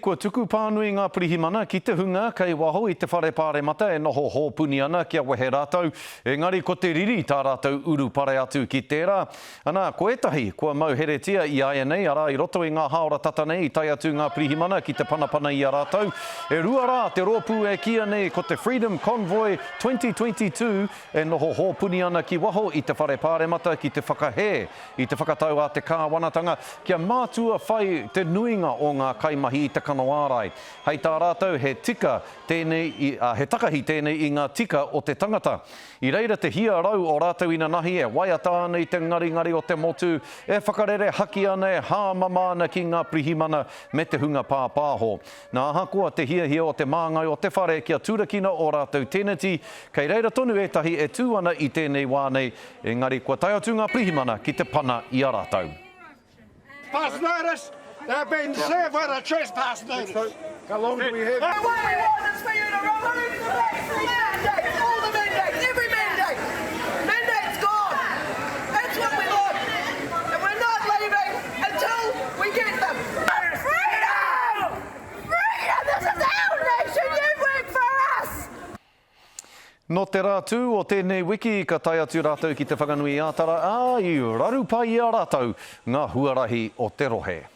kua tuku pānui ngā pirihimana ki te hunga kei waho i te whare pāremata e noho hōpuni ana kia wehe rātou, engari ko te riri tā rātou urupare atu ki tērā. Ana, ko ētahi kua mauheretia i āianei, arā, i roto i ngā hāora tata nei i tae atu ngā pirihimana ki te panapana i a rātou. E rua rā te rōpū e kīia nei ko te Freedom Convoy 2022 e noho hōpuni ana ki waho i te whare pāremata ki te whakahē i te whakatau a te kāwanatanga kia mātua whai te nuinga o ngā kaimahi i te kano ārai. Hei tā rātou he tika tēnei i, ā, he takahi tēnei i ngā tika o te tangata. I reira te hia rau o rātou inanahi e waiata ana i te ngaringari o te motu, e whakarere haki ana, e hāmama ana ki ngā pirihimana me te hunga pāpāho. Nā, ahakoa te hiahia o te māngai o te whare kia turakina ō rātou teneti, kei reira tonu ētahi e tū ana i tēnei wā nei, Engari kua tae atu ngā pirihimana ki te pana i a rātou. Pass notice, they've been served with a trespass notice. How long do we have? And what we want is for you to remove the mandate, all the mandates, every mandate. Mandate's gone. That's what we want. And we're not leaving until we get them. Freedom! Freedom! This is our nation. You work for us! Nō te rā tū o tēnei wiki ka tae atu rātou ki Te Whanganui-ā-Tara, ā, i raru pai i a rātou ngā huarahi o te rohe.